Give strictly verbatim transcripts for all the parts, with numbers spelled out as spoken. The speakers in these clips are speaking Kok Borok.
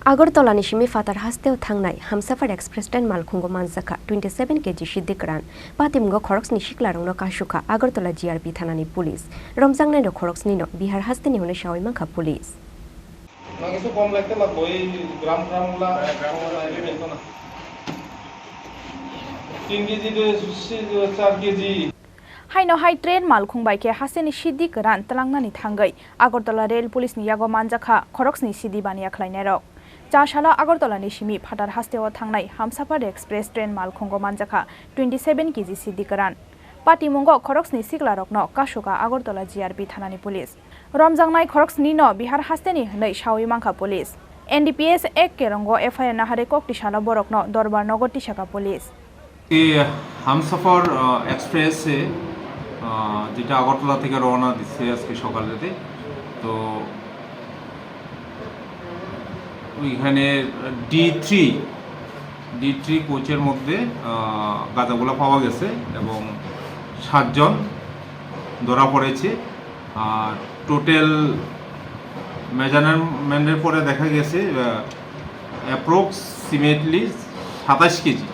Agartala ni simi phatar hasteo thangnai Hamsafar Express train malkhungo manjakha twenty seven K G siddi kwran. Patimungo khoroksni siklarokno kasukha Agartala G R P thanani police. Romjaknairok khoroksnino Bihar hasteni hwnwi sawi mankha police. না, কিছু কম লাগতে লাগবো, এই গ্রাম ফ্রাম গুলা কম লাগবে, বেতন না। তিন কেজি দিয়ে চার KG. Haino hai train malkhung bai khe hasteni siddi kwran tlangnani thangwi Agartala Rail Police ni yago manjakha khoroksni siddi baniya khlainairok. Cha salo Agartala ni simi phatar hasteo thangnai Hamsafar Express train malkhungo manjakha twenty seven K G siddi kwran. Patimungo khoroksni siklarokno kasukha Agartala G R P thanani police. Romjaknai khoroksnino Bihar hasteni hwnwi sawi mankha police. N D P S ek kerongo F I R nahari kokti salo borokno Dorbar nogo tisakha police. এই হামসফর, আহ, এক্সপ্রেসে, আহ, যেটা আগরতলা থেকে রওনা দিচ্ছে আজকে সকালেতে, তো ওইখানে ডি থ্রি, ডি থ্রি কোচের মধ্যে, আহ, গাঁজাগুলা পাওয়া গেছে এবং সাতজন ধরা পড়েছে। আর টোটাল মেজারমেন্টের পরে দেখা গেছে, আহ, অ্যাপ্রক্সিমেটলি সাতাশ কেজি।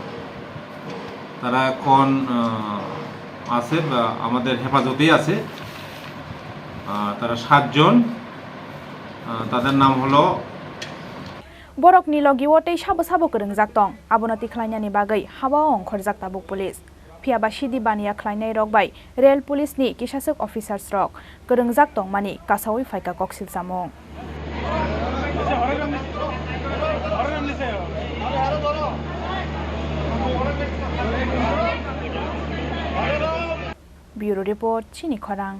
তারা এখন, আহ, আছে বা আমাদের হেফাজতেই আছে। আহ, তারা সাতজন। আহ, তাদের নাম হলো Borokni logi-o tei sabo sabo kwrwngjak tong, abono tikhlainani bagwi haba-o ongkhorjak tabuk police. Phiya ba sidi baniya khlainai rok bai rail police ni kisaswk officers rok kwrwngjak tongmani kasawi phaikha koksil chamung. Bureau Report, Chini Khorang.